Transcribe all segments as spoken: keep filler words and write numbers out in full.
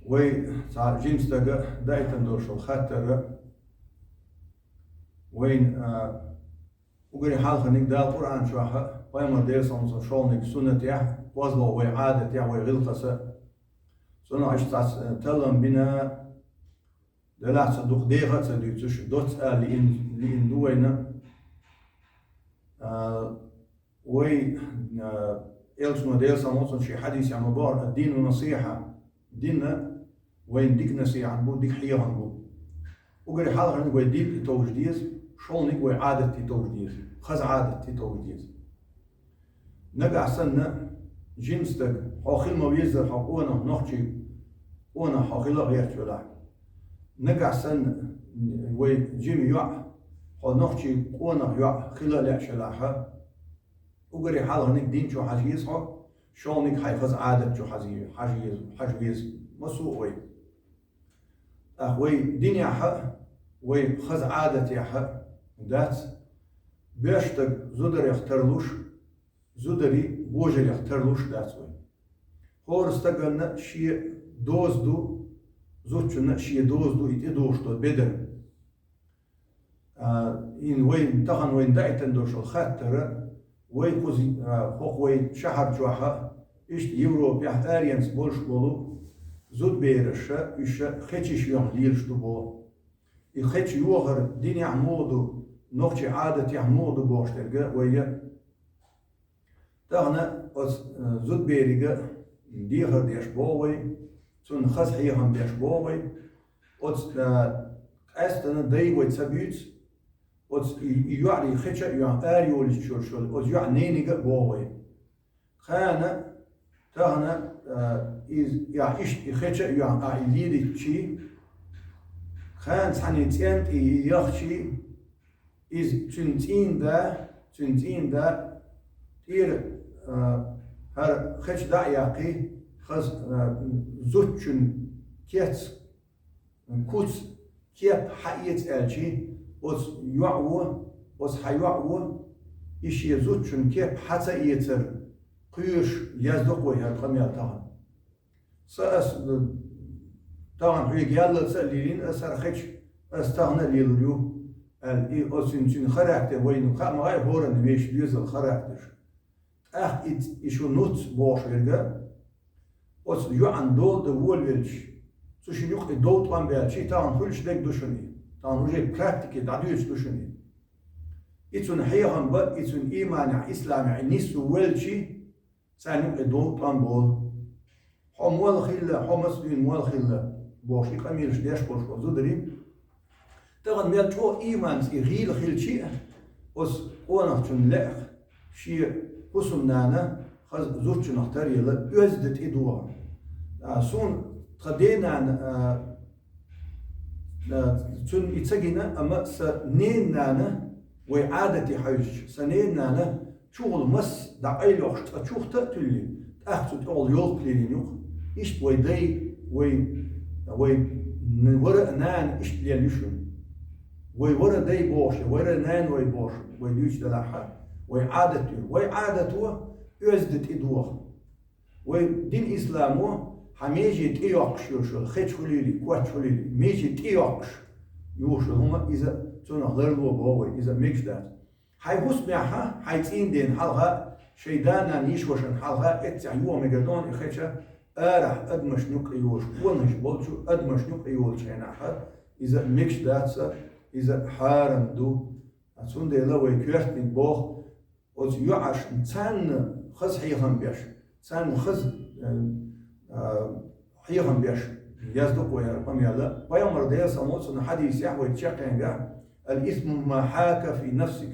Вай цхьа жима стага даийтина долуш долу хаттар, вайна, а, уггаре хьалхарниг Дала Къуръан чохь, Пайхамар Делан салам шолгӀаниг суннатехь, кхозлагӀа вай Ӏадатехь, вай гӀиллакхаша. Цунах иштта цхьацца, э, таллам бина, делахь цу дукха деха а ца дуьйцуш, доцца ала лиъна, лиъна ду вайна. А, Вай, а, Элчано Делан салам шен хьадисехь ма боху: «Ад-дину насихьа». Дин вайна дика насихьат бу, дика хьехам бу. Уггаре хьалхарниг вай дин тӀетовжа деза, шолгӀаниг вай Ӏадат тӀетовжа деза, хаза Ӏадат тӀетовжа деза. Нагахь санна жима стаг, хьо хила ма веззара хьо къонах, нохчий къонах хьо хила а гӀерташ велахь. Нагахь санна вай жима йоӀ, хьо нохчий къонах йоӀ хила а лаьаш велахь, уггаре хьалхарниг дин чу хьажа еза хьо, шолгӀаниг хьайн хаза Ӏадат чу хьажа е-, хьажа еза, хьажа веза, массо а вай. ТӀаккха вай динехь а, вай хаза Ӏадатехь а дац, боьрша стаг зударех тарлуш, зударий божарех тарлуш дац вай. ХӀора стаганна шен доза ду, зудчунна шен доза ду и тӀедогӀуш долу бедар. А, хӀинца вайна, тахана вайна даийтина долуш долу хаттар, вай кхуза, а, хӀокху вай шахьар чохь а, иштта Европехь а, аренца болуш болу зудабераш, уьш хечаш йохна лелаш ду боху. И хеча йохар динехь муха ду, нохчийн Ӏадатехь муха ду бохуш дерг вай Тахана оцу, э, зудаберига дехар деш боху вай, цунна хаза хьехам беш боху вай. Оцу, э, къаьстина дай вай ца буьйцу, оцу и, и йоӀарий хеча а йоьхна, ара йолуьйтуш йолуш йолу оцу йоьӀан нене а боху вай. Кхана, тахана, э, иза, я иштта и хеча а йоьхна, а и лелийчи, кхана цхьаьна цӀен тӀе и яхчи, иза цуьнан цӀийнан да, цуьнан цӀийнан да тӀера, а, хӀара хеча дӀа а яккхий, хаза, а, зудчун кец, куц, кеп хьаэца аьлчи, оцу йоӀо, оцу хьан йоӀо, и шен зудчун кеп хьа ца эцар кхоьруш яздо-кх вай хӀара къамел тахана. Са ас, э, тахана хьоьга яллалц а лелийна, ас хӀара хеча, ас тахана а лелур ю, аьлла, и оцу цуьнан характер вайна хаа ма хаьа, хӀоранна вешан доьзал характерш. ТӀаккха и, и шу нуц бохуш верг, оцу йоӀан дола дан волавелча, цу шина юкъа и дов тӀом баьлча, и тахана хуьлуш дерг ду шуна и. Тахана уже практике дӀадоьдуш ду шуна и. И цуьнан хьехам бан, и цуьнан ийманехь, исламехь и нисвелчи, царна юкъа и дов тӀом болу. Хьо мол хилла, хьо маца дуьйна мол хилла, бохуш и къамелаш деш болуш болу зударий. Тахана мел чӀогӀа ийманца и гӀийла хилчи а, оцу къонахчунна лаьа шен хӀусамнана хаза зудчунах таръяла оьзда тӀедогӀу. А, суна тхан денана, а, а, цунна и ца гина, амма сан ненан нана, вай Ӏадате хьаьвсича, сан ненан нана чухула мас дӀакъайлайоккхуш цкъа чухта а туьллий, тӀаккха цу тӀехула йолх лелийна ю-кх. Иштта вай дай, вай, вай н-, вара а нана иштта лелла ю шуна. Вай вара дай бохуш, вара нана вай бохуш, вай дуьйцу делахь, вай Ӏадат ю. Вай Ӏадато оьзда тӀедогӀу. Вай дин исламо хьан меже тӀейоккхуш йолуш йолу хеча хуьлийла, коч хуьлийла, меже тӀейоккхуш йолуш йолу хӀума иза цунах ларло боху вай, иза мегаш дац. Хьайн хӀусамехь, хьайн цӀийнан дена хьалха, шайн да-нана, йиша-вашана хьалха эццехь йоха мегар ду хьуна и хеча, арахь адамашна юкъа йолуш, къонахаш болчу адамашна юкъа йолчу хенахь, иза мегаш дац, иза хьарам ду. Цундела вай коьртаниг боху, оцу йоӀашна царна хаза хьехам беш, царна хаза, э, а, хьехам беш, яздо-кх вай хӀара къамел. Пайхамар Делан салам-маршалла цунна хьадисехь вай чекхенгахь: «Ал-исму ма хьака фи нафсик».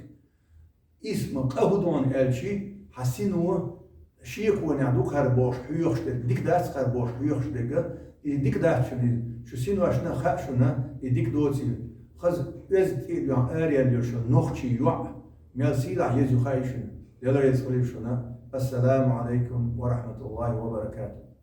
Исма къа хӀун ду аьлчи, хьан сино шеконехь ду-кх хӀара бохуш хьоьхуш дерг, дика дац-кх хӀара бохуш хьоьхуш дерг, и дика дац шуна иза. Шу синошна хаьа шуна, и дика доцийла. Хаза оьзда тӀе а доьхна, араяьлла йолу шун нохчий йоӀ мел сийлахь еза ю хаьий шуна. Дела реза хуьлийла шуна. Ассаламу Ӏалайкум ва рахьматуллахӀи ва баракатухӀ.